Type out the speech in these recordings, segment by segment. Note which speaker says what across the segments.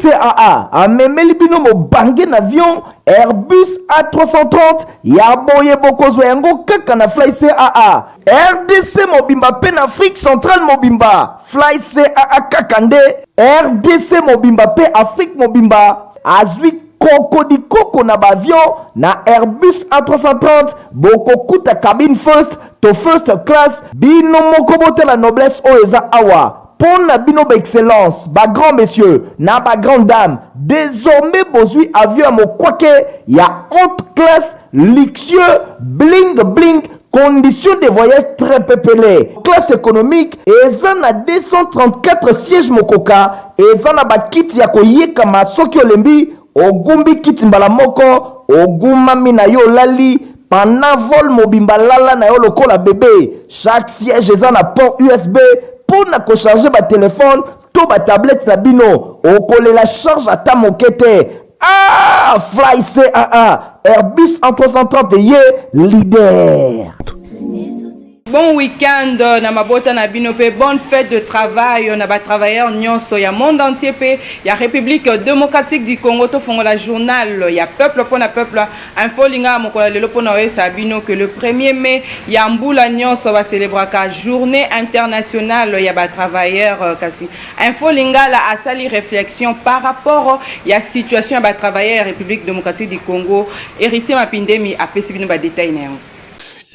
Speaker 1: Fly CAA amemeli bino mobange na avion Airbus A330 ya boye, bokozwa yango kaka na Fly CAA. RDC mobimba mpe na Afrique centrale mobimba, Fly CAA kaka nde. RDC mobimba mpe Afrique mobimba azwi kokodikoko na baavion na Airbus A330. Bokokuta cabine first to first class. Bino moko botala noblesse oyo eza awa mpo na bino, baexcellence, bagrand monsieur na bagrande dame. Désormais bozwi avion ya mokwake ya haute classe, luxueux, bling bling, condition de voyage très pepele. Classe économique eza na 234 siège mokoka, eza na bakiti ya koyekama. Soki olembi, ogumbi kiti mbala moko, ogumami na yo, olali pendant vol mobimba, lala na yo lokola bébé. Chaque siège eza na port USB mpo na kocharger batelefone to batablette na bino, okolela charge ata moke te. Ah, Fly CAA, Airbus A330 ye leader.
Speaker 2: Bon week-end na mabota na bino mpe bonne fête de travail na batravailleur nyonso ya monde entier mpe ya République démocratique du Congo. Tofongola journal ya peuple mpona peuple, Info Lingala. Mokolo lelo, mpona oyesa bino que le 1er mai ya mbula nyonso bacélébraka Journée internationale ya batravailleur. Kasi Info Lingala asali réflexion par rapport ya situation ya batravailleur ya République démocratique du Congo. Héritier Mapindemi apesi bino badetail na yango.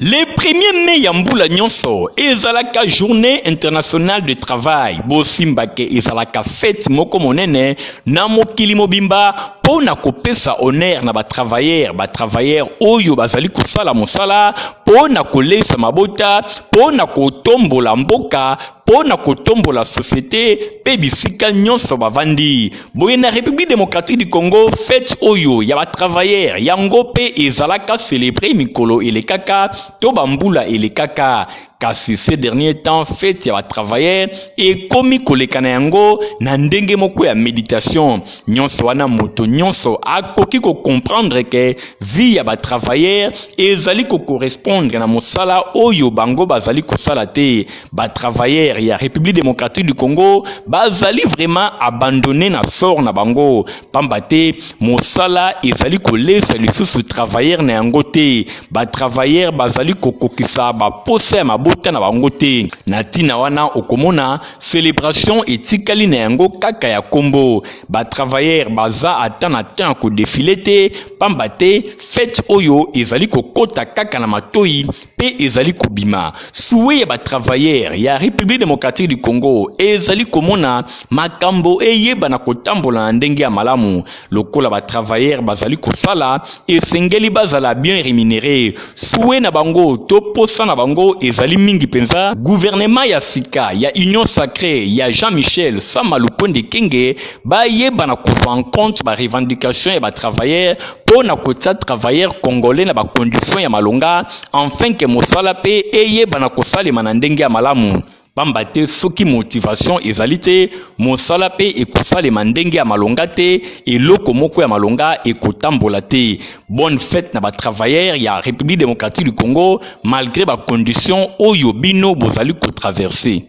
Speaker 3: Le 1er mai ya mbula nyonso ezalaka Journée internationale de travail. Bosimbake, ezalaka fête moko monene na mokili mobimba mpo na kopesa honneur na batravailleur, batravailleur oyo bazali kosala mosala mpo na kolesa mabota, mpo na kotombola mboka, mpo na kotombola société mpe bisika nyonso bavandi. Boye na République démocratique du Congo, fête oyo ya batravailleur yango mpe ezalaka célébré mikolo elekaka to bambula elekaka. Kasi ces derniers temps, fête ya batravailleur ekomi koleka na yango na ndenge moko ya méditation nyonso wana. Moto nyonso akoki kocomprendre ke vie ya batravailleur ezali kocorrespondre na mosala oyo bango bazali kosala te. Batravailleur ya République démocratique du Congo bazali vraiment abandonné na sort na bango, pamba te mosala ezali kolesa lisusu travailleur na yango te. Batravailleur bazali kokokisa baposa ya mabota na bango te. Na ntina wana, okomona célébration etikali na yango kaka ya nkombo. Batravailleur baza ata na temps ya kodéfiler te, pamba te fête oyo ezali kokɔta kaka na matoi mpe ezali kobima. Souhait ya batravailleur ya République démocratique du Congo ezali komona makambo eyebana kotambola na ndenge ya malamu. Lokola batravailleur bazali kosala, esengeli bazala bien rémunéré. Souhait na bango to posa na bango ezali mingi mpenza gouvernement ya sika ya Union sacrée ya Jean-Michel Sama Lukonde Kenge bayeba na kozwa en compte barevendication ya batravailleur mpo na kotia travailleur congolais na bacondition ya malonga, enfin ke mosala mpe eyeba na kosalema na ndenge ya malamu. Pamba te soki motivation ezali te, mosala mpe ekosalema ndenge ya malonga te, eloko moko ya malonga ekotambola te. Bonne fête na batravailleur ya République démocratique du Congo, malgré bacondition oyo bino bozali kotraverser.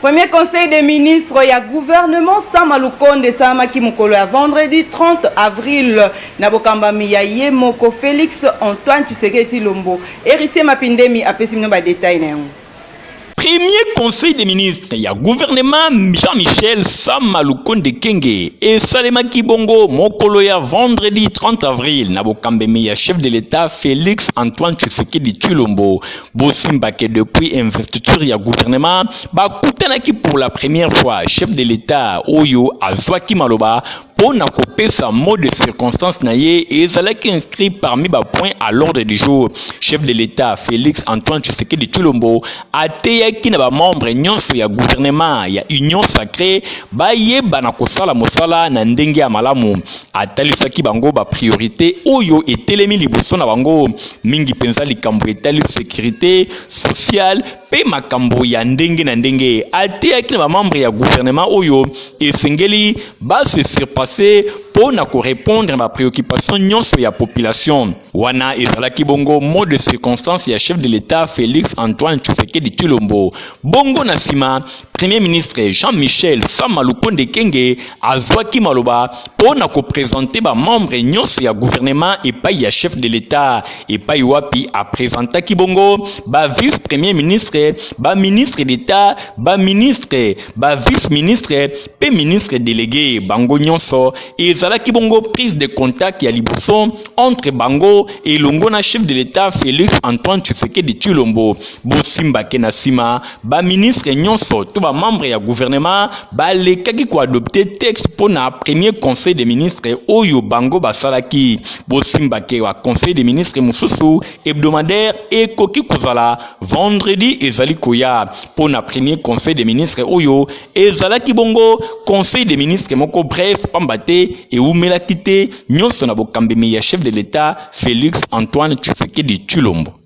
Speaker 2: Premier conseil des ministres ya gouvernement Sama Lukonde esalamaki mokolo ya vendredi 30 avril na bokambami ya ye moko Félix Antoine Tshisekedi Tshilombo. Héritier Mapindemi apesi bino badetail na yango.
Speaker 3: Premier conseil des ministres ya gouvernement Jean-Michel Sama Lukonde Kenge esalemaki bongo mokolo ya vendredi 30 avril na bokambemi ya chef de l'État Félix Antoine Tshisekedi Tshilombo. Bosimbake, depuis investiture ya gouvernement, bakutanaki pour la première fois. Chef de l'État oyo azwaki maloba mpo na kopesa mot de circonstance na ye ezalaki inscrit parmi bapoint à l'ordre du jour. Chef de l'État Félix Antoine Tshisekedi Tshilombo ateyaki na bamembre nyonso ya gouvernement ya Union sacrée bayeba na kosala mosala na ndenge ya malamu. Atalisaki bango bapriorité oyo etelemi liboso na bango, mingi mpenza likambo etali sécurité sociale. mpe makambo ya ndenge na ndenge. Ateyaki na bamembre ya gouvernement oyo esengeli ba se surpasser mpo na korepondre na bapréoccupation nyonso ya population. Wana ezalaki bongo mot de circonstance ya chef de l'État Félix Antoine Tshisekedi Tshilombo. Bongo na nsima, Premier ministre Jean-Michel Sama Lukonde Kenge azwaki maloba mpo na kopresente bamembre nyonso ya gouvernement epai ya chef de l'État, epai wapi apresentaki bongo ba vice premier ministre, ba ministre d'État, ba ministre, ba vice ministre mpe ministre délégué. Bango nyonso ezalaki bongo prise de contact ya liboso entre bango elongo na chef de l'État Félix Antoine Tshisekedi Tshilombo. Bosimbake na nsima baministre nyonso to bamembre ya gouvernement balekaki koadopte texte mpo na premier conseil des ministres oyo bango basalaki. Bosimbake wa conseil des ministres mosusu hebdomadaire ekoki kozala vendredi ezali koya mpo na premier conseil des ministres oyo ezalaki bongo conseil des ministres moko bref, pamba te ewumelaki te, nyonso na bokambemi ya chef de l'État Félix Antoine Tshisekedi Tshilombo.